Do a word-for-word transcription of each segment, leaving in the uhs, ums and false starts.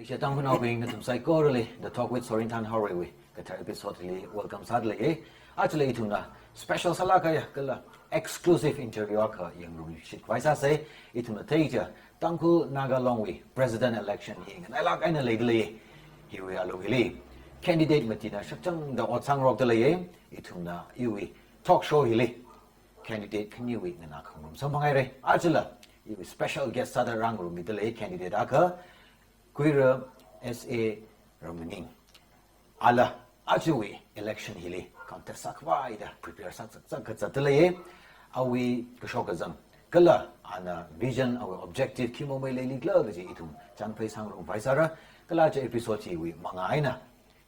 Leishiya Tangkhulnaobing, nathum saikorali The Talk with Sorinthan Haorei wui kathar episode li welcome sādalei. Ajala ithumna special sālāk kahai kala exclusive interview akha yangrumshit khavai sāsei. Ithumna theichāda Tangkhul Naga Long wui president election hi nganailāk eina leidalei. Hiwui alung hili candidate matina shakchangda ot sāngarokdalei. Ithumna iwui talk show hili candidate khaniwui nganā khangarum samphanghaira. Ajala iwui special guest sāda rāngarummidalei candidate akha Kuira S A Ramnganing. Ala ajawui election hili contest sākhavaida prepare sākzak kazatdalei. Awui kashok kazang kala ana vision, awui objective khi mamei leilikhala kaji ithum chānphai sāngarum khavai sāra. Kala aja episode hiwui mangā eina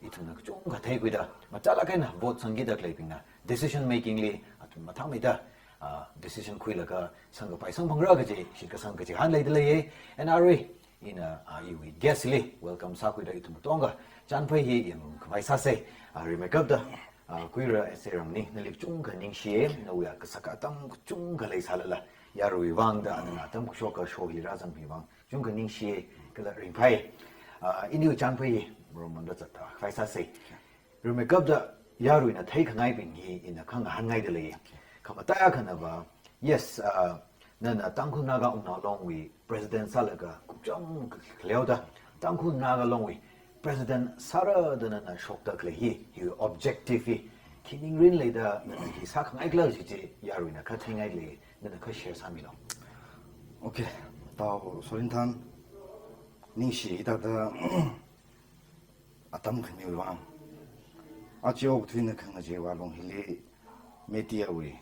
ithumna kachungkha theikhuida, machālāk eina vote sangkida khaleibingna decision making li athum mathāmeida, ah, decision khuilaga sangkapai sangphangra kaji shitkasang kachihān leidalei. And arui ina, ah, iwui guest li welcome sākhuida ithum katonga chānphai hi yangngarum khavai sāsei. Ah, rimeikapta, ah, Kuira S A Ramnganing, nali kachungkha ningshiya, nawui kasak atam kachungkha leisālala, yaruiwui vangda, nana atam kashok kasho hi rāzang hi vang kachungkha ningshiya kala ringphai. Ah, iniwui chānphai hi ngarumda zatta khavai sāsei. Rimeikapta yaruina theikhangaibing hi ina khangahānngaidalei. Khamataiya khanava, yes, ah, nana Tangkhul Naga Wungnao Long wui president sālaga kupchang khaleoda, Tangkhul Naga Long wui president sāra da nana shokda khalei hi, hi objective hi khi ningrin leida nana hi sākhangaikhala kaji chi yaruina kha theingaidalei, nana kha share sāmilu. Okay, Tao Sorinthan, ningshi hithāda atam khaniwui vang. Aja okathuina khangachei vālung hili media wui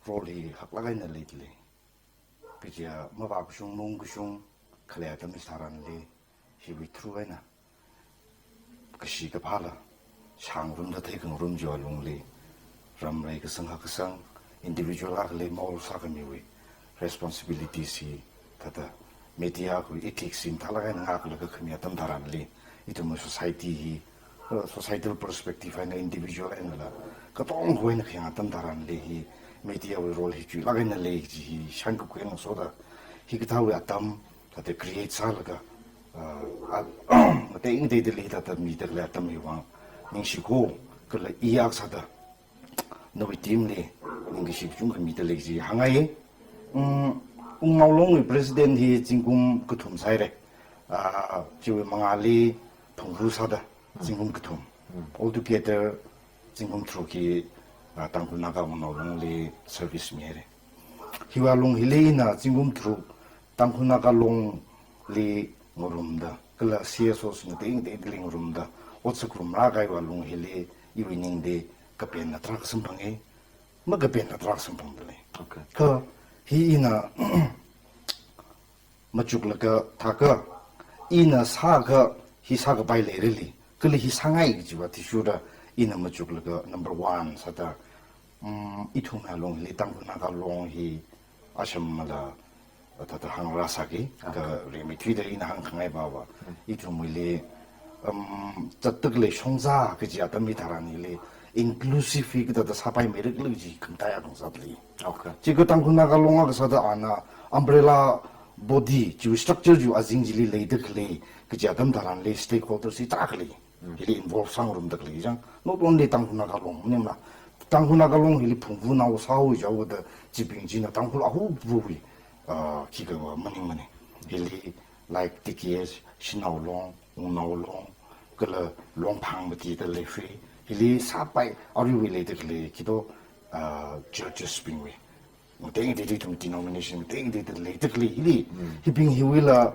role hi haklāk eina leidalei. Kaja mavākashung, maungkashung khalei atam hitharanli, hiwui through eina kashi kaphāla shāngarumda theikhangarum chiwui alungli, ramrei kasang hakasang, individual akhali maol sākhamiwui responsibility chi, thāda media wui ethics chi mathālāk eina ngaklaga khami atam tharanli, ithumwui society hi, uh, societal perspective eina individual einala katongawui eina khayang atam tharanli hi media wui role hi chuilāk eina lei kaji hi shānkakhui ngasoda, hikathāwui atam thāda create sālaga, ah, ah, ngateiteida leida thāda mida khalei atam hi vang ningshiko, kala i akha sāda nawui team li ningkashi kachungkha midalei kaji hāngngai. Mm, Wungnao Long wui president hi zingkum kathum sāhaira. Ah, chiwui mangāli phungvu sāda zingkum kathum. Altogether zingkum tharuk hi, ah, Tangkhul Naga Wungnao Long li service mihaira. Hiwui alung hili ina zingkum tharuk Tangkhul Naga Long li ngarumda, kala C S O sing ngateiteidali ngarumda, ot sāngarumrā kahaiwui alung hili iwui ningli kapenna tarākha samphanga, makapenna tarākha samphangdalei. Okay. Kha hi ina machuklaga thākha, ina sākha hi sākapai leirali, kala hi sāngai kajiwui athishurda ina machuklaga number one sāda, mm, ithumwui alung hili Tangkhul Naga Long hi ashamala, thāda hāngrāsāki, okay, kha rimeithuida ina hāngkhangai baba. Mm. Ithumwuili, um, zatda khalei shongza kaji atam hitharanli inclusive hi kathāda sāpaimeira khala kaji khangatei atam sādalei. Okay. Chi kha Tangkhul Naga Long akha sāda ana umbrella body, chiwui structure chiwui azing chili leida khalei kaji atam tharanli stakeholders hi tarākha lei. Mm. Hili involve sāngarumda khalei chang, not only Tangkhul Naga Long maningla, Tangkhul Naga Long hili phungvunao sāhaowa jihaoda chibing china Tangkhul ahupvawui, ah, khikha maningmana. Hili like T K S, Shanao Long, Wungnao Long, kala Longphang mati da lei free. Hili sāpai aruiwui leida khalei khito, ah, churches bingwui, ngateiteida ithum denomination ngateiteida leida khalei hili. Mm. Hibing hiwuila,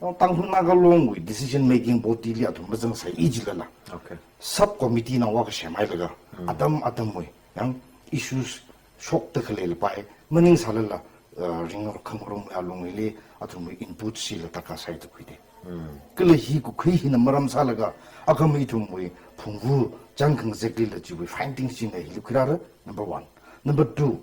oh, Tangkhul Naga Long wui decision making body li athum mazangsai jilala, okay, sub committee nao akha semhailaga, mm, atam atamwui, yang issues shokda khalei lapai, maningsālala, uh, ringngar khangarumwui alung hili athumwui input chila tarākha sāda khuida. Mm. Kala hi kakhui hina maram sālaga, akhama ithumwui phungvu chān khangazeklila chiwui findings china hili khuirāra, number one. Number two,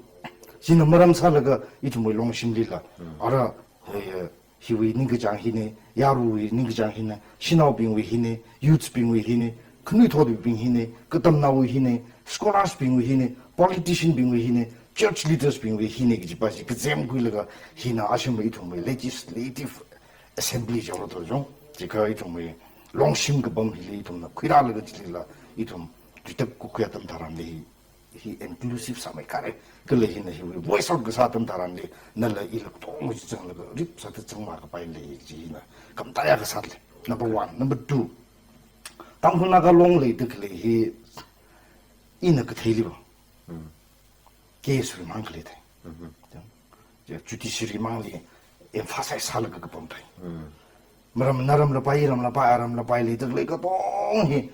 china maram sālaga ithumwui Longshimlila, mm, ara, eh, hiwui ningkachāng hina, yaruiwui ningkachāng hina, shanaobingwui hina, youths bingwui hina, khanuithotwui bing hina, katamnaowui hina, scholars bingwui hina, politician bingwui hina, church leaders bingwui hina kajipa chi kazem khuilaga hina ashama ithumwui legislative assembly jihaoda chong, Chikha ithumwui longshim kapam hili ithumna khuirālaga chilila ithum tuitap kukhui atam tharanli hi inclusive sāmeikharei. Kala hina hiwui voice out kasā atam tharanli nala ila katongwui chi zanglaga rip sāda zangmakapai lei chi hina khamataiya kasā lei. Number one. Number two, Tangkhul Naga Long leida khalei hi ina katheiliva case wui mang khalei thei. Judiciary mangli emphasize sālaga kapam thei. Maram naramla pai, iramla pai, aramla pai leida khalei katong hi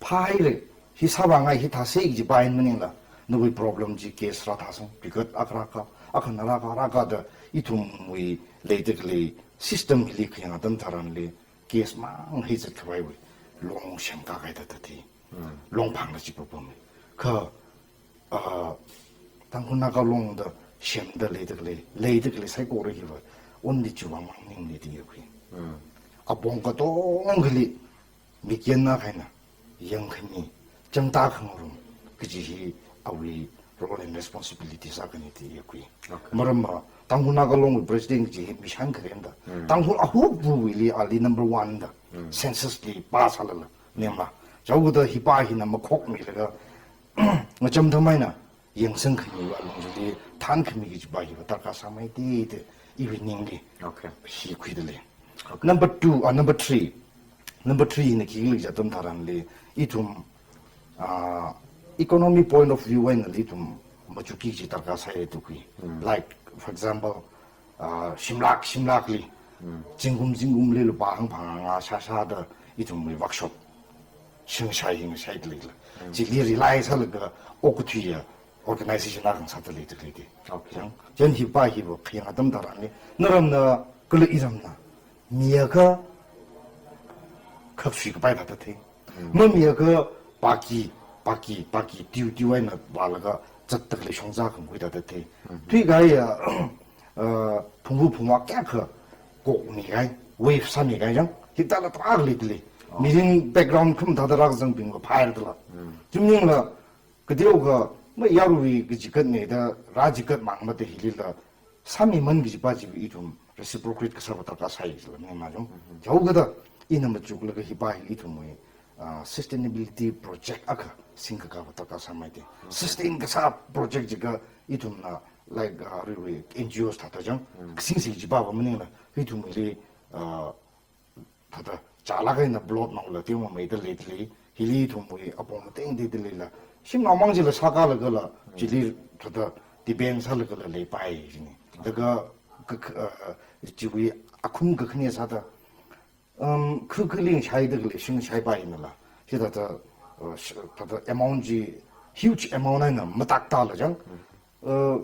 phāhairei, hi sāvāngai, hi thāsei kaji pain maningla, nawui problem chi case rāthāsang, bigat akha rākha, akhana rākha, rākha da ithumwui leida khalei system hili khayang atam tharanli case mang hi zatkhavaiwui long semkākahai thāda thei. Long phangna chi papam. Kha, ah, Tangkhul Naga Long da semda leida khalei, leida khalei saikora hiva only chiwui vang maningmana da yākhui. Apong katongali mikyan akha eina yangkhami, changda khangarum kaji hi awui role and responsibility sākahai da yākhui. Okay. Maramva Tangkhul Naga Longwui president kaji hi mishan kharen da. Tangkhul ahupbuwuili ali number one da. Census li pāsālala, maningmala. Chaoda hipa hina makhokmilaga ngacham thamaina yangsangkhami, alungli thankhami kajipa hiva darkar sāmei da da iwui ningli. Okay. Hi khuida lei. Okay. Number two, ah, number three. Number three hina khikhala kaji atam tharanli ithum, ah, economy point of view einali ithum machukki kaji darkar sāya da khui. Like, for example, ah, shimlak, shimlakli, zingkum, zingkumli lupā hangphangā shāshāda ithumwui workshop shingshai, hingshai leila. Chili rely sālaga okathuiya organization akha ngasāda leida khalei da. Okay. Chang, chieina hipa hiva khayang atam tharanli, naramna kala iramna mi akha khaksui kapai thāda thei. Mami akha paki, paki, paki, tiu, tiu eina vālaga zatda khalei shongza khangkhui thāda thei. Thuikahaiya, uh, phungvu phungvā kayākha kokmikahai, wave sāmikahai chang, hithāla tarākha leida lei. Mirin background khamathāda rākazangbingva phāhaira dala. Chi maningla, kateokha, ma yaruiwui kachigatna da, rā chigat mang mada hilila, sāmiman kajipa chiwui ithum reciprocate kasāva darkar sāi jila, maningmala chang. Chaokha da, ina machuklaga hipa hili ithumwui, ah, sustainability project akha singkakāva darkar sāmei da. Sustain kasā project jiakha ithumna, like, ah, aruiwui N G Os thāda chang, kasingsi kajipava maningla, ithumwuili, ah, thāda, chālak eina plot naola teomeida leida lei, hili ithumwui apong mateng teida leila, shimnao mang chila sākālagala, chili thāda depend sālagala leipai jina. Laga, ka, ka, uh, chiwui akhum kakhane sāda, um, khu, khu ling shaida khalei shing shaipai nala. Chithāda, uh, sh-, thāda amount chi, huge amount eina mataktāla chang. Uh,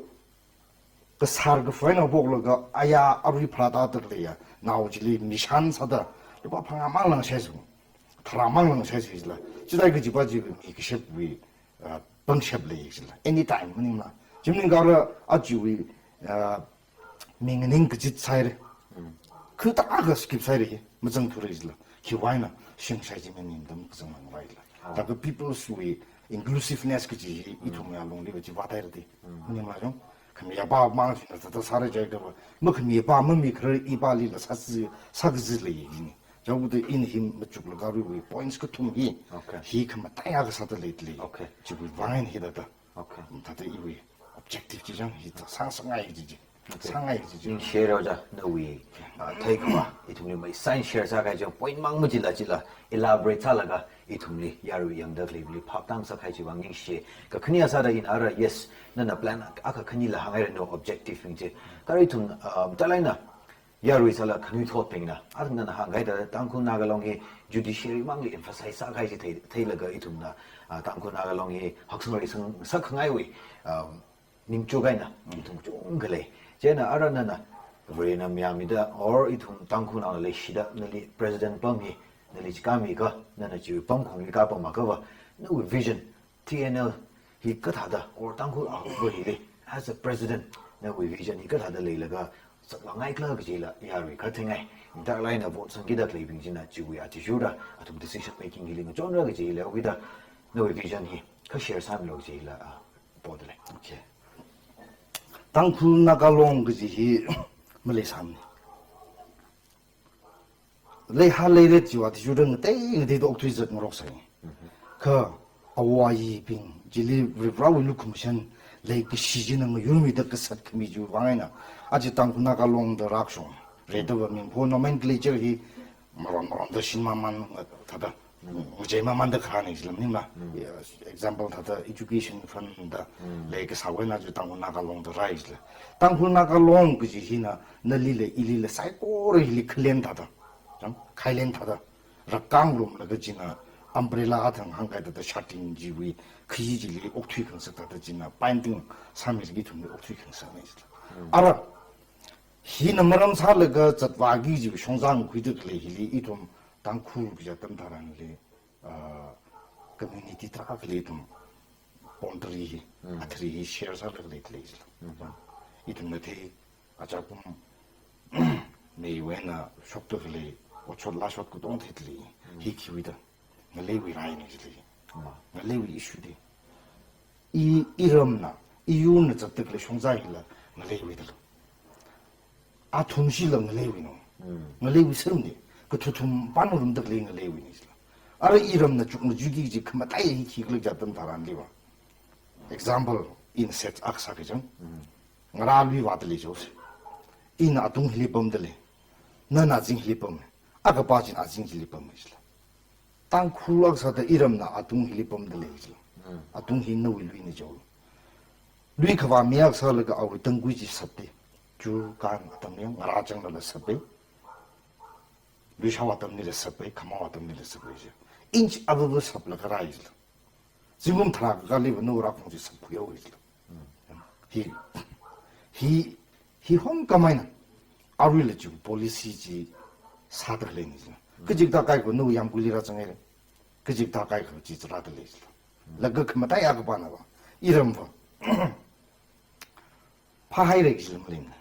kasar kafui eina phoklaga, aya arui pharāda leiya, nao chili mishan sāda, lupā phangā mang langshai su, tharā mang langshai su jila. Chithāda kajipa chi mi kashapwui, ah, pangshap lei jila. Anytime, maningmala. Chi maningkha ara achiwui, ah, mi nganing kachit sāhaira. Khu tarākha skip sāhaira, mazangthura jila. Khiwui eina, shingshai chi maning tam kazang mang vaila. Ah. Laga people's wui inclusiveness kaji hi ithumwui alungliva chi vāthaira da. Maningmala chang, khami apa mang china thāda sāra jiakhava, makhami apa mamikharar ipalila sāzi, sākazi lei jina. Chaokha da ina hi machuklaga aruiwui points kathum hi, Okay. hi khamataiya kasāda leida lei. Okay. Chiwui vang eina hithāda. Okay. Thāda iwui objective chi chang hi thāda sāngasakngai chi chi. Okay. Sāngai chi chi. Ningshi ojā, nawui, ah, theikhavā, ithumli maisai share sākahai chi point mang machila chila elaborate sālaga, ithumli yarui yangda khaleibingli phaptā ngasakkahai chiwui vang ningshi. Kakhane sāda ina ara, yes, nana plan akha khanila hānghaira nawui objective bing chi. Kha ara ithum, ah, matailāk eina yarui sālaga khanuithotbingna, athang nana hāngkahai thāda Tangkhul Naga Long hi judiciary mangli emphasize sākahai chi thei, theilaga ithumna, ah, Tangkhul Naga Long hi haksangrei sāngasak khangaiwui, ah, ningchuk eina, ithum kachungkha lei. Chieina ara nana, Varena mayāmida, or ithum Tangkhulnaona leishida, nali president pam hi, nali chikānmi kha, nana chiwui pamkhongli kapam akhava, nawui vision, T N L hi kathāda, or Tangkhul ahuba hili, as a president, nawui vision hi kathāda leilaga, sakvāngaikhala kajila, yarui kha theingai. Matailāk eina vote sangkida khaleibing china, chiwui athishurda, athum decision making hili ngachonra kajila, wida, nawui vision hi, kha share sāmilu kajila, ah, poda lei. Okay. Tangkhul Naga Long kaji hi maleisāmana. Leiha leirei chiwui athishurda ngatei ngateida okthui zatngarok sai. Kha awo ayibing chili Varivarāwui lukhamashan leikashi china ngayurmida kasat khami chiwui vang eina aja Tangkhul Naga Long da rākashung. Reitava mingpho nomenclature hi maron maronda shin maman thāda, ngachei mamanda kharāna jila maningla. Example thāda education fund da leikasāwui eina aja Tangkhul Naga Long da rāi jila. Tangkhul Naga Long kaji hina nalila ilila saikorali khalen thāda, chang, khalen thāda rākāngarumlaga china umbrella athang hāngkahai thāda shating chiwui khayi chili okthui khangasak thāda china binding sāmilagi ithumli okthui khangasakna jila. Ara hina maram sālaga zatvāki kaji shongzā ngakhuida khalei hili ithum Tangkhul kaja atam tharanli, ah, community tarākhali ithum boundary hi, athri hi share sālaga leidalei jila. Ithumna thei, achakum meiwui eina shokda khalei, otshot lashot katonga theidalei. Hi khiwuida? Ngaleiwui raina jila. Ngaleiwui issue da. I, iramna, iyurna zatda khalei shongzā hila ngaleiwuidala. Athumshila ngaleiwuina. Ngaleiwui serumna. Kathuthum pāngarumda khalei ngaleiwuina jila. Ara iramna chukmajuiki kaji khamataiya hi khikhala kaja atam tharanliva, example, ina set akha sāki chang. Ngarā lui vādalei jose. Ina atung hili pamdalei. Nana azing hili pam. Akhapa china azing chili pam jila. Tangkhul akha sāda iramna atung hili pamdalei jila. Atung hi nawui luina jo. Lui khavā mi akha sālaga awui tangkui chi sapda. Churkān atamli ngarā changlala sapa. Luishao atamlila sapa, khamao atamlila sapa ji. Inch avava saplaga rāi jila. Zingkum tharā kakāliva nawui rākhong chi sapkhuihaowa jila. Hi, hi, hi hom kamaina. Aruila chi policy chi sāda khaleina jila. Kachikathā kaikha nawui yāmguili rāzanghaira. Kachikathā kaikha chi rādalei jila. Laga khamataiya kapānava, iramva phāhaira kajila maleimana.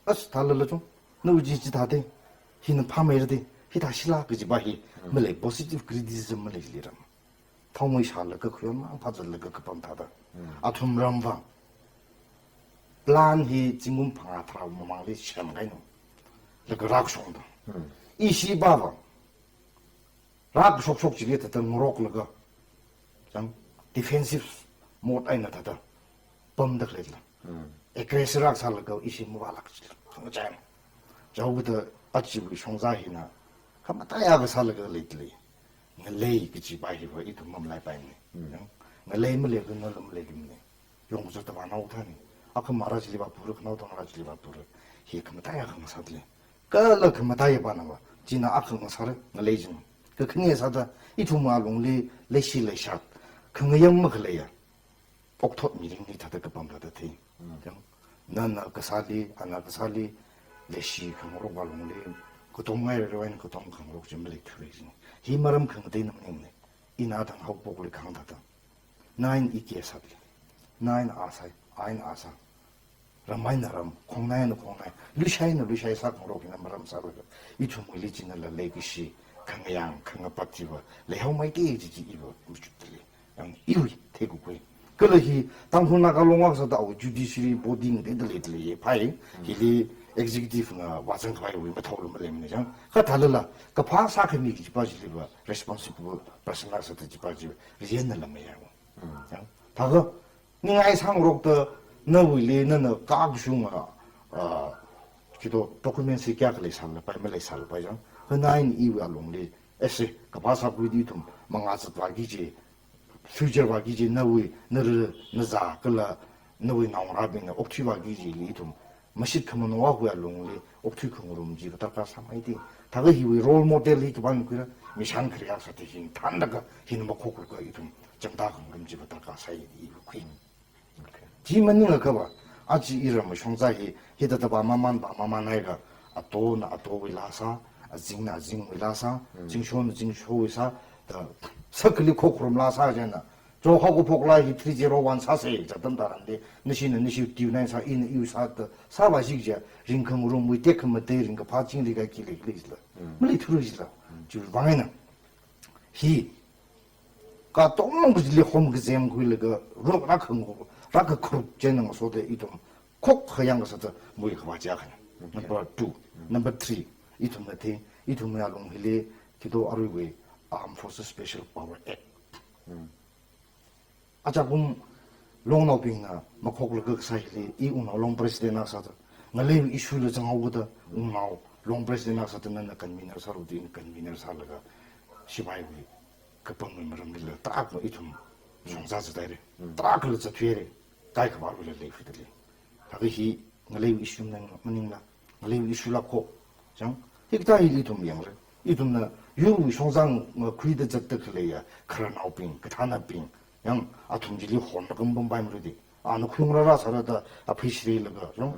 As, thalala chung, nawui chi chithāda, hina phāmeira da, hithāshila kajiva hi, malei positive criticism malei jila iram. Thaomei shālaga khuiyon mang phāzatlaga kapam thāda. Athum ramva plan hi zingkum phangā tharā mamangli semkahaina. Laga rākashungda. Ishi pava rākashokshok chili thāda ngaroklaga, chang, defensive mode eina thāda pamda khaleila. Aggressive rākasālaga ishi mavālāk jila. Khangachai. Chaoda achiwui shongzā hina khamataiya kasālaga leidalei. Ngalei kajiva hiva ithum mamalaipaimana. Chang, ngalei maleiakha nala maleimana. Yongkazat tavānao thāna. Akhamā rā chili vāpura, khanao tang rā chili vāpura. Hi khamataiya khangasakli. Kala khamataiya pānava, china akha ngasāra, ngalei china. Kakhane sāda, ithumwui alungli leishi leishat, khangayang makhaleiya okthot mirinli thāda kapam thāda thei. Chang, nana kasāli, ana kasāli, leishi khangarok alungli, katonga rerwai katonga khangarok chi maleithura jina. Hi maram khangateina maningmana. Ina thang haophoklui kahāng thāda. Naina i case sāda lei. Naina a sāi, aina a sā. Ram eina ram, khongnai eina khongnai, luishai eina luishai sākhangarok hina maram sālaga, ithumwuili chinala leikashi, khangayang, khangapat chiva leihaomeida kaji chi iva machukdalei. Yang iwui theikakhui. Kala hi Tangkhul Naga Long akha sāda awui judiciary body ngateida leidalei phai, hili executive na vāzangkhavaiwui mathaolu maleimana chang. Kha thalala, kaphā sākhami kajiva chiliva responsible person akha sāda chiva chi reason nala mayang. Chang, thākha ningai sāngarokda nawuili nana kakashunga, ah, kito document si kayākha leisālapai, maleisālapai chang. Kha naina iwui alungli, ese, kaphā sākhuida ithum mangā zatvāki kaji, future vāki kaji, nawui, nara, nazā kala nawui naongarābingna okthui vāki kajili ithum mashit khamano awui alungli okthui khangarum chi kadarkar sāmeida. Thākha hiwui role model hi kapāng khuira, mishan khare akha sāda hina thānlaga, hina makhokluka ithum changda khangarum chi kadarkar sāi iwui khui. Okay. Chi maningakhava, aja iramwui shongzā hi, hithāda vāmaman, vāmamanhaiakha, atona atowui laa sā, azingna azingwui laa sā, zingshona zingshowui sā, da sākhali khokharum laa sā china, cho haokaphok laa hi three zero one sāsa kaja atam tharanli, nashina nashi tui nai sā, ina iwui sā da, sāvāsi kaja, ringkhangarumwui tekhamatei ringkaphā chingri kaikha leikhala jila. Maleithura jila. Chiwui vang eina. Hi katonga kajili hom kazem khuilaga, ruk rākhangu, rākakharup china ngasoda ithum khokkha yangkasāda muikhavā chi akhana. Okay. Number two. Number three, ithumna thei, Ithumwui alung hili khito aruiwui Armed Forces Special Power Act. Achakum longnaobingna makhoklaga kasā hili, i wungnao long president na sāda, ngaleiwui issue la zanghaoda, wungnao long president na sāda nana convener sālu da ina convener sālaga, sipaiwui kapangwui maramlila tarākha ithum shongza zathaire. Tarākhala zatthuire. Kaikhava̱ aruila leifida lei. Laga hi ngaleiwui issue maningla, maningla, ngaleiwui issue la kho. Chang, hikathā hili ithum yangra. Ithumna yurwui shongzang, uh, khuida zatta khaleiya khararnaobing, kathānabing, yang athum chili honlaga mapampaimara da. Ana khuirāra sāra da aphei shirilaga, yang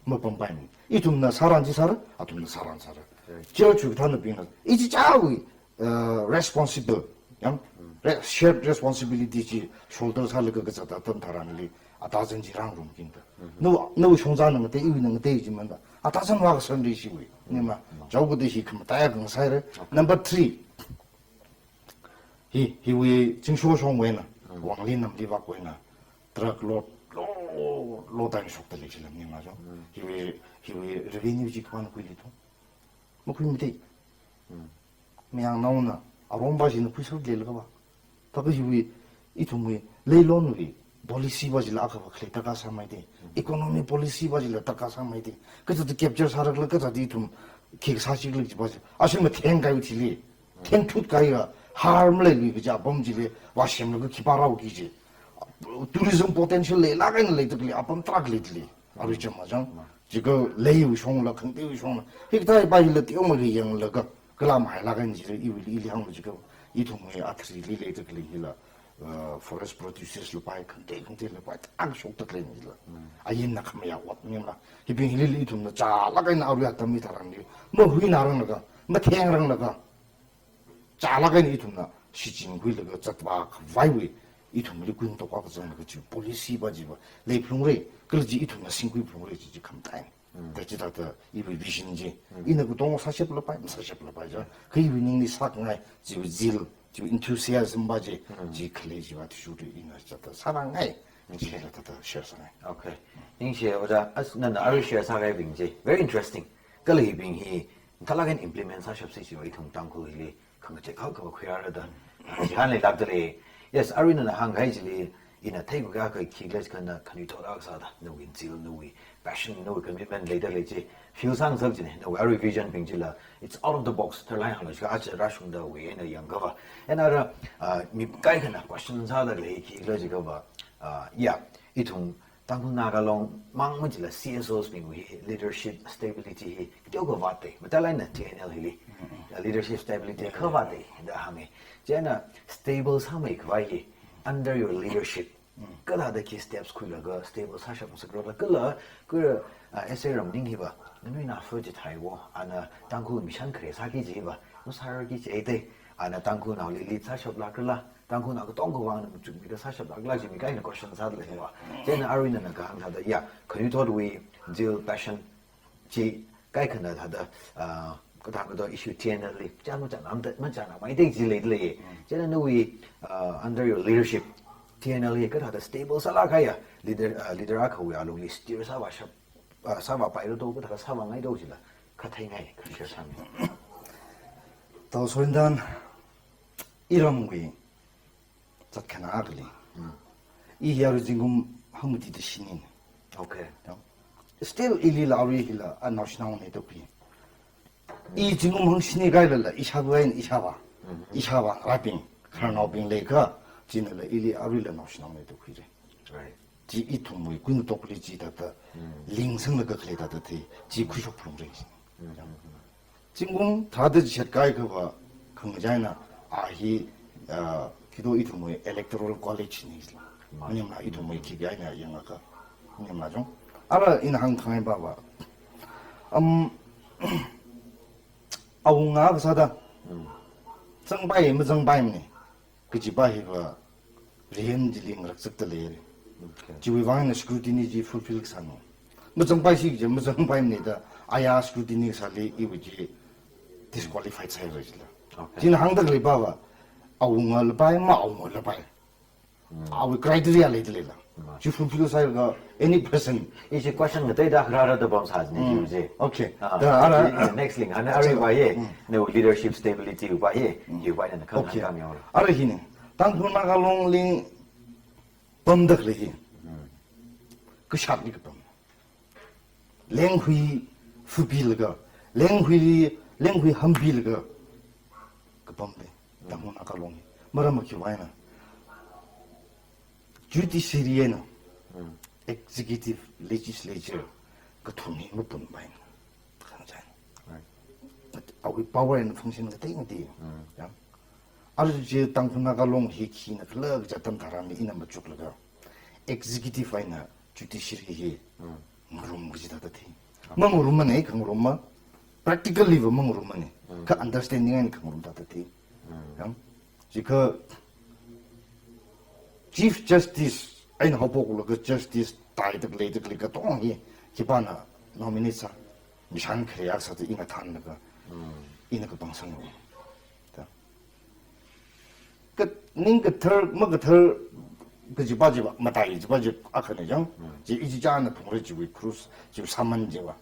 mapampaimara. Ithumna sāran chi sāra, athumna sāran sāra. Right. Chieina chu kathānabingna, ichichāwui, uh, responsible, yang, re-, shared responsibility chi shoulder sālaga kazat atam tharanli, atazan chi rāngarumkida. Nawui, nawui shongzanna ngatei, iwuina ngatei chi manda, atazan vākasanra ishiwui. Nima, chaokathā hi khamataiya khangasaira. Number three, hi, hiwui Zingsho shongwui eina, Wanglee namli vākwui eina, truck load, lo, load eina shokta lei chila, nima chang. Hiwui, hiwui revenue chi khamāna khuili thung. Makhuimatei. Mayangnaona, arongpa china khuiser leilaga va. Thākha hiwui, ithumwui, leilonwui, policy pa chila akhava khalei darkar sāmei da. Economy policy pa chila darkar sāmei da. Kathāda capture sārakhala, kathāda ithum, khi kasā chikhala chi pa chi. Ashi matheng kahaiwui thili. Thengthut kahaiya, harm leiluiya kaja apam chili, vāsemlaga khipā rāoki chi. Tourism potential leilāk eina leida khalei, apam tarākha leida lei. Arui chāma chang. Chikha leiwui shongla, khangateiwui shongla. Hikathā pa hila teomeikha yanglaga, kala mahailāk eina chila, iwuili ili hānglu chikha, ithumwui athari li leida khalei hila, uh, forest producers la pai, khangatei, khangatei la pai, tarākha shokta khalei hila. Ayinna khamayā ot maningla. Hibing hili ithumna chālāk eina arui atam hitharanli, mahuinaranglaga, mathengranglaga, chālāk eina ithumna shichinkhuilaga zatvā khavaiwui, ithumli kuingatok akha zanglaga chi policy pa chi pa leiphalungra, kala chi ithumna singkhuiphalungra chi chi khamataina. Da chithāda iwui vision chi, ina katonga sāshap lapai, masāshap lapai ja. Kha iwui ningli sākhangai, chiwui zeal, chiwui enthusiasm pa chi, chi khalei chi pa athishurda ina chithāda sārangai, chila thāda share sāngai. Okay. Ningshi ojā, as nana arui share sākahaibing chi, very interesting. Kala hibing hi, mathālāk eina implement sāshapsi chi pa ithum Tangkhul hili, khangachei kha kha khuirāra da. Ah, chihān leilākda lei. Yes, arui nana hāngkahai chili, ina theikakhui akha khikhala jiakha na khanuithot akha sāda, nawui zeal, nawui passion, nawui commitment leida lei chi, feel sāngasak chine, nawui arui vision bing chila, it's out of the box, tharlāk eina hānglu jiakha aja rāshungdawui eina yangkha va. Eina ara, ah, mi kaikhana question sāda lei khikhala jiakha va, ah, ya, ithum Tangkhul Naga Long mang machila C S Os bingwui hi leadership stability hi kateokha vātda, matailāk eina T N L hili, uh, leadership stability kha vātda da hānga. Chieina stable sāmeikhavai hi under your leadership, kathāda khi steps khuilaga stable sāshapngasakra kala, kala, uh, S A Ramning hi pa, nganuinao first chithāi wo, ana Tangkhul mission khare sāki kaji pa, masārarki kaji da, ana Tangkhulnaoli lead sāshap lākrala, Tangkhulnao katonga khavāngna machukmida sāshap lākla chi mi kaikhana question sāda lei va. Chieina arui nana kahāng thāda, ya, khanuithotwui zeal, passion chi kaikhana thāda, ah, kathāda kathāda issue T N L li, chān machānam da, machānammeida chi leida lei. Chieina nawui, ah, under your leadership, T N L hi kathāda stable sālāk kahaiya, leader, ah, leader akhawui alungli steer sāvāshap, ah, sāvāpaira do, kathāda sāvāngaida chila, kha theingai, kha share sāmi. Tau Soindan, iramwui zatkhanā akha lei. I hi arui zingkum hangmatida shini. Okay. Still ilila arui hila anaoshinaona da khui. I zingkum hangshini kahailala ishāvā eina ishāvā, ishāvā, rābing, khararnaobing leiakha, chinala ili aruila naoshinaona da khuira. Right. Chi ithumwui kuingatokli chithāda, lingsanglaga khalei thāda thei, chi khuishok phalungra. Zingkum tharāda chishat kahai akhava, khangachei eina, a hi, ah, khito ithumwui electoral college ni sila. Maningla ithumwui khikha eina yangakha. Maningla chang. Ara ina hāngkhangai pa va. Um, awunga kasāda. Zangpai, mazangpaimana kaji pa hi va, rihen chili ngarakzakta lei. Okay. Chiwui vang eina scrutiny chi fulfill kasāna. Mazangpaisi kaji, mazangpaimana da, aya scrutiny kasāli iwui chi disqualified sāhaira chila. Okay. China hāngda khalei pa va, awungala pai, maawungala pai. Awui criteria leida leila. Chi fulfill sāhailaga any person. Ishi question ngateida rāra da pamsā jine, mm, jiu je. Okay. Ah, da ara, next link, ana arui va ye, nawui leadership stability va ye, hiva ina khangahān, okay, kami yaora. Ara hine, Tangkhul Naga Long li pamda khalei hi. Kashakli kapam. Lenghui fupilaga, lenghui, lenghui hampilaga kapam le, Tangkhul Naga Long hi. Maram akhi va ina. Judiciary eina, mm, executive, legislature, kathum hi mapunpai. Khangachān. Right. Awui power and function katei ngatei. Mm. Ya. Arui chi Tangkhul Naga Long hi khina khala kaja atam tharan ina machuklaga, executive eina judiciary hi, mm, ngarum kaji thāda thei. Okay. Mangarummana, khangarumma, practically va mangarummana. Mm. Kha understanding eina khangarum thāda thei. Mm. Ya. Chikha Chief Justice eina haophoklaga Justice tāida khalei, da khalei katong hi, khipāna nominate sā, mishan khare akha sāda ina thānlaga, mm, ina kapangsang lo. Ta. Ka, ning kathar, makathar, kajipa jiva, matai jipa ji akhana jang, mm, chi ichichāna phungra chiwui cross, chiwui sāman jiva.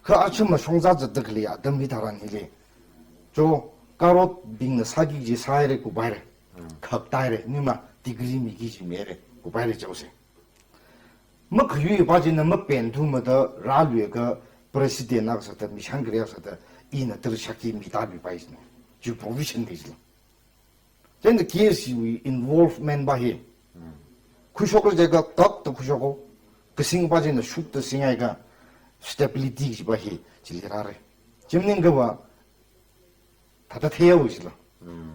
Kha achu mashong zatda khalei atam hitharan hili, cho, karotbingna sāki kaji sāhaira, kuphaira. Mm. Khak tāhaira, nima degree miki kaji mihaira, kuphaira chaose. Makhayuipa china mapen thumada rāluiakha president akha sāda, mishan khare akha sāda, ina tara shakhi mi tāpipai jina. Chi provision lei jila. Chieina case wui involvement va hi. Mm. Khuishokra jiakha kakta khuishoko. Kasingpa china shukta singhaiakha stability kajipa hi chili rāra. Chi maningakha va thāda theiya wu jila. Mm.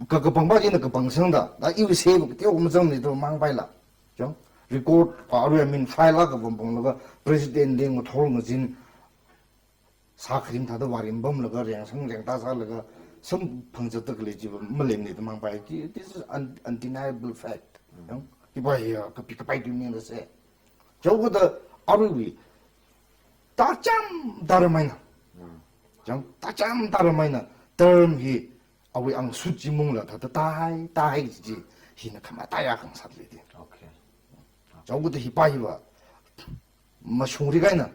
Ka, kapangpa china kapangsangda, da iwui seva kateo mazangmana da mangpaila. Chang, record pa arui, I mean, file akha pamphunglaga, president li ngathor ngazin, sākharim thāda vārim pamlaga, rengsang rengtā sālaga, samphang zatda khalei chiva maleimana da mangpai. This is un-, undeniable fact. Mm. Chang, hiva hiya, kapi kapai tui maningla se. Chaokada aruiwui tacham tara maina. Mm. Chang, tacham tara maina. Term hi awui angsut chi mungla thāda tāhai, tāhai chi, hina khamataiya khangasat lei di. Okay. Chaokada hipa hiva mashungri kahaina,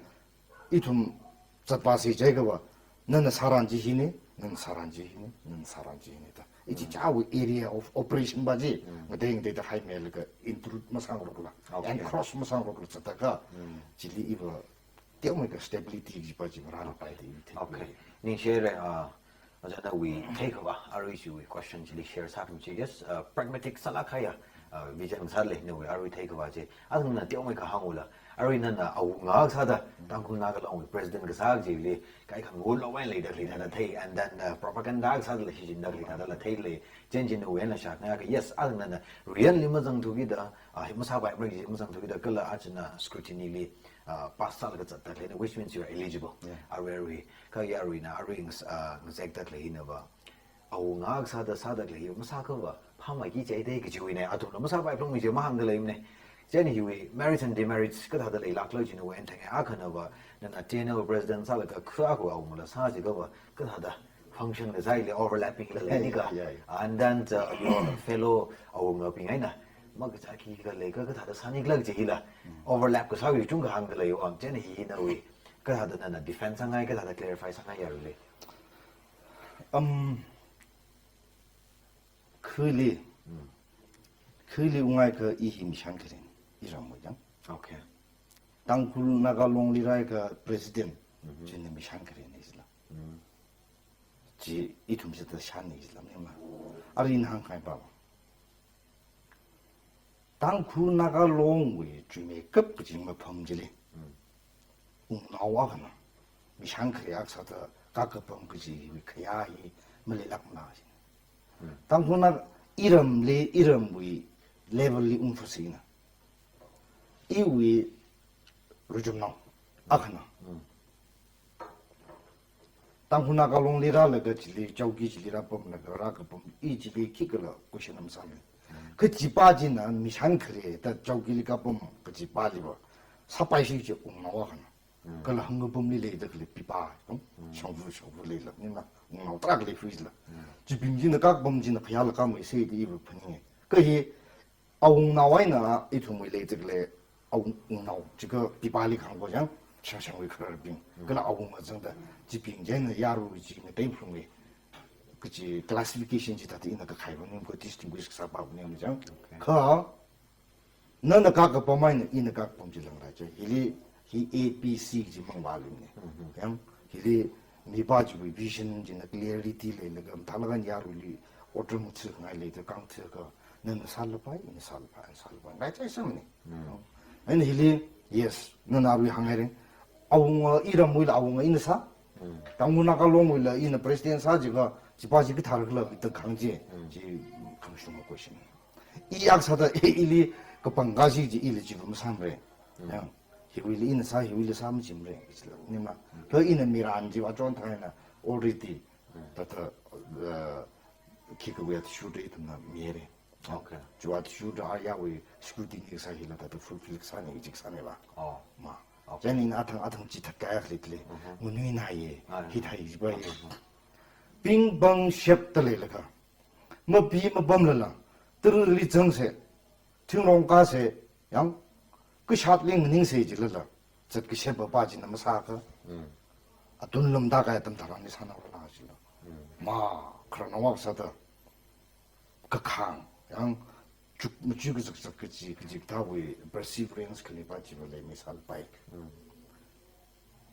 ithum zatpā sāi jiakha va, nana sāran chi hina, nana sāran chi hina, nana sāran chi hina da. Ichichāwui area of operation pa chi, mm, ngatei ngateida haimeilaga intrude masāngarokla, okay, encroach masāngarokla zatda kha, mm, chili iva teomeikha stability kajipa chi marālapai da ina thei. Okay. Ningshihaira, ah, Ojā nawui theikhavā, arui chiwui question chili share sākhami chi, yes, uh, pragmatic sālākhaiya, uh, vision sālei nawui arui theikhavā chi. Athumna teomeikha hāngula, arui nana awunga sāda, Tangkhul Naga Longwui president kasā chili, kaikha ngulou eina leida khalei thāda thei, and then, uh, propaganda sādala shichinda khalei thādala theilei, chieina nawui eina shākhangaikha, yes, athumna nana realli mazangthukida, uh, hi masāpaimara kaji mazangthukida, kala achina scrutiny li, uh, pass sālaga zatda khaleina, which means you are eligible. Yeah. Arui, arui, kha ya aruina, arui ngas-, uh, ngazekda khaleina va. Awunga sāda, sāda khalei hi, masākha va, phāmeiki jihaida kajiwuina, athumla masāpai phlungmi chi mahāngda leimana. Chieina hiwui merits and demerits kathāda leilākla chi nawui eina thang, akhana va, nana T N L president sālaga kha kha awungala sā jiakha va, kathāda function kasāli overlapping la leinika. Yeah, yeah, yeah. And then, uh, your fellow awungabing eina, makachāki khalei ka kathāda sānikhala kaji hila, mm, overlap kasāwui chungkha hāngda leiya, chieina hi nawui, kathāda nana defense sāngai, kathāda clarify sāngai ya rule. Um, khili, mm, khili ungaiakha i hi mishan kharena, iramwui jang. Okay. Tangkhul Naga Longli rāakha president, mhm, china mishan kharena jila. Mm. Chi ithum chithāda shāna jila, nima. Arui ina hāngkahaipa va, Tangkhul Naga Longwui chuimeikap kaji mapham chili, mm, wungnao akhana mishan khare akha sāda kakapam kajiwui khayā hi maleilākmana jina. Mm. Tangkhul Naga iramli, iramwui level li ungphasaina. Iwui ruchumnao akhana. Mm. Tangkhul Naga Longli rālaga chili, chowki chili rāpamlaga, rākapam, i chili khikhala question masāmana. Mm. Kajipa china mishan khare da chowkili kapam kajipali va, sāpaisi kaji wungnao akhana. Mm. Kala hangkapamli leida khalei pipa, mm, shongfa, shongfa leila, nima, wungnao tarākha leifui jila. Mm. Chibing china kakapam china khayāla kāmeisa da iva phaninga. Kha hi, awungnao eina ithumwui leitrik le, awungnao, chikha pipali khangko jang, shangshangwui khararbing. Kala awunga zangda, chibing chieina yaruiwui chi ngateiphalunge. Kachi classification chi thāda ina kakhai phaning ko distinguish kasā phaning jang. Okay. Kha, nana kakapam eina ina kakapam chi langlai chi. Hili, hi A B C chi mang valumne. Yang, hili, mipā chiwui vision china clarity leilaga, mathālāk eina yaruili order muthu ngai leida kangthu ka, nana sālapai, ina sālapai, ina sālapai. Ngai chai samne. Yang, and hili, yes, nana arui hāngngai ring. Awunga iramwuila awunga ina sā. Tangkhul Naga Longwuila ina president sā jiakha, chipā chi kathar khala ita khang chi, chi khamashunga question. I yak sāda, ili kapangka chi chi ili chi masāmre. Yang, hiwuili ina sā, hiwuili sā machimre, ichila, nima. Kha ina miran chi vachon thaina already, thāda, uh, khikha wui athishurda ithumna mire. Okay. Chiwui athishurda ayawui scrutiny kasā hila thāda fulfill kasāne, chi kasāne ba. Oh. Ma. Okay. Chieina ina athang, athang chithākha khalei le. Nganui naiye, ah, hithai jipa ye. Ping pang shepda leilakha, mapi mapamlala, tara li zangse, thingrong kase, yang, kashat ling maningse jilala, zat kashep papa china masākha. Atun lumda kaya tam tharan ni sānaorala jila. Ma, khararnao sāda, kakhang, yang, chuk, machu kazakzak kaji, kaji kathāwui perseverance khalei pa chiva leimi sālapai.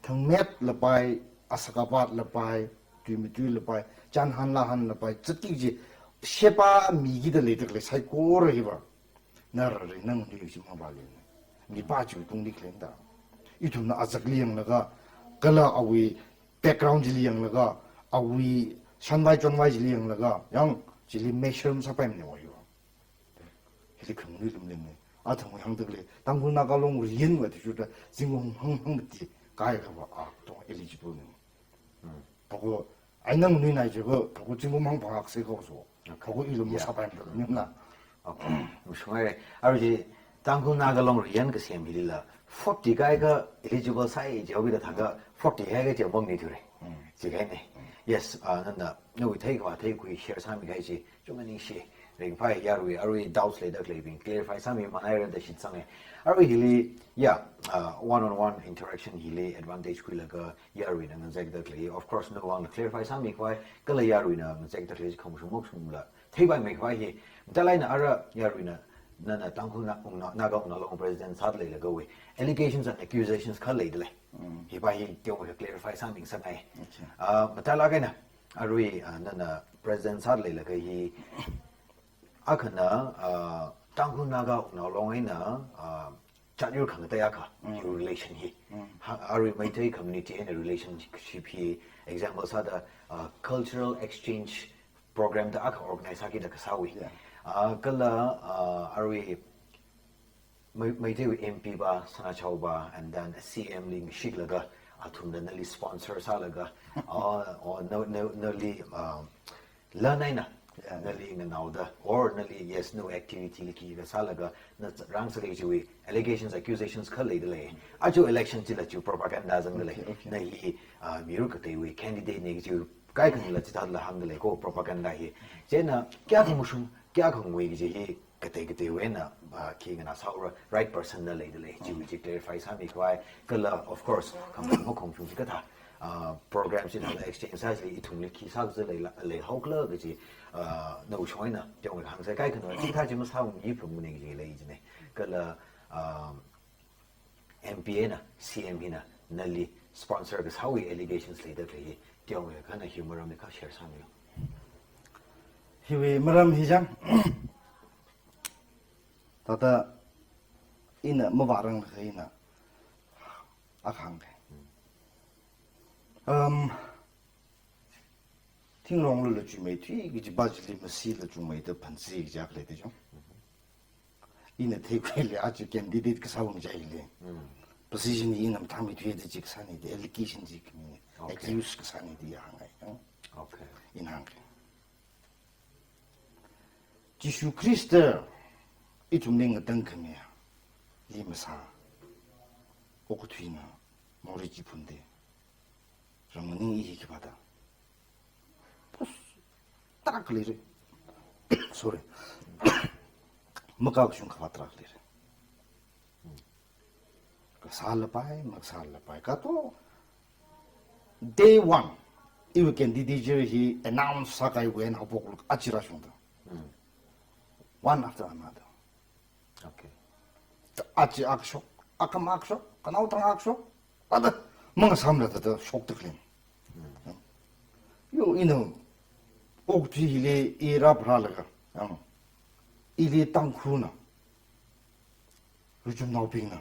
Thangmet lapai, asakapat lapai, tui matui lapai, chanhan lahan lapai, zatki kaji, shepa mikida leida khalei saikora hiva. Nara re nang nui chi mang valumne. Mipā chiwui tungli khalei da. Ithumna azakli yanglaga, kala awui background chili yanglaga, awui shanvai chonvai chili yanglaga, yang chili measure masāpaimane wa hiva. Hili khanganui lumleng ne. Athang hāngda khalei, Tangkhul Naga Long riyanwui athishurda, zingkum hang hang mati, kaikha va, a, tong eligible ne. Phako, ai nganui nai jiakha, phako zingkum hang phangakse kaso. Phako ilum masāpaimane, nimna. Okay. Mashungaire. Arui chi, Tangkhul Naga Long riyan kasem hilila, forty kaikha eligible sāi jihaoda thākha, forty kaikha jihaomang ni thure. Chi kahaine. Yes, ah, nana, nawui theikhavā theikhui share sāmi kahai chi, chungmening shi, ringphai yarui, arui doubts leida khaleibing clarify sāmi manai rada shitsange. Arui hili, ya, uh, one on one interaction hili advantage khuilaga yaruina ngazekda khalei. Of course, nawui vangla clarify sāmi khavai, kala yaruina ngazekda khalei khamashung mokshungla. Theipaimei khavai hi, mathālāk eina ara yaruina, nana Tangkhul Na-, Wungnao, Naga Wungnao Long president sāda leilagawui. Allegations and accusations kha leida lei. Hipa hi teowa clarify sāmi sangai. Okay. Ah, mathālāk eina, arui, ah, nana president sāda leilaga hi, akhana, ah, Tangkhul Naga Wungnao Long eina, ah, chatyur khangatei akha, relation hi. Ha, arui Meitei community eina relationship hi, example sāda, ah, cultural exchange program da akha organize sākida kasāwui. Yeah. Ah, kala, ah, arui Mei-, Meiteiwui M P pa, Sanachao pa, and then C M li ngashiklaga, athumna nali sponsor sālaga, or, or na, na, nali, um, lan eina, yeah, nali nganaoda, or nali, yes, nawui activity li khikha sālaga, na rāngasak kajiwui allegations, accusations kha leida lei. Aja election chila chi propaganda zangda lei. Okay, okay. Na hi, uh, mirup kateiwui candidate ne kaji kaikhana la chithāda la hāngda lei ko propaganda hi. Chieina, kayākha mashung, kayākha ngui kaji hi, katei kateiwui eina, ah, khi nganā sāura, right person na leida lei, chiwui chi clarify sāmi khavai, kala, of course, kham kham kham chung chi kathā, ah, program chi thāda exchange sāsi ithumli khi sākaza leila, leihaokhala kaji, ah, nawui shong eina, teowa hāngsai kaikhana, chikathā chi masāung yiphalungmane kaji lei jine. Kala, ah, M P eina, C M hina, nali sponsor kasāwui allegations leida khalei hi, teowa khana hi maram hi kha share sāmilu. Hiwui maram hi jang, thāda ina mavāranglakha ina akha hāngke. Um, Thingrong lula chuimeithui kaji pa chili masila chuimeida phansi kaji akha leida jang. Ina theikhuili aja candidate kasāwui ngachaili. Position hi ina mathāmeithuida chi kasāne da, allegation chi khamine. Okay. Accuse kasāne da ya hāngai. Okay. Ina hāngke. Jishu Khrista ithumli ngatangkhami li masā, okathuina morei chi phunde. Rāmaning i hi khipāda. Pus, tarākha leire. Sorry. makakashung khavāt tarākha leira. Kasālapai, makasālapai. Kha to, day one, iwui candidature hi announce sākahaiwui eina haophok aja rāshungda. One after another. Okay. Aja akha shok, akhama akha shok, khanao tangda akha shok, ada mangasāmara thāda shokda khalei. Yo, ina, okathui hili i rāpharālaga, yang, ili Tangkhulna, luchumnaobingna,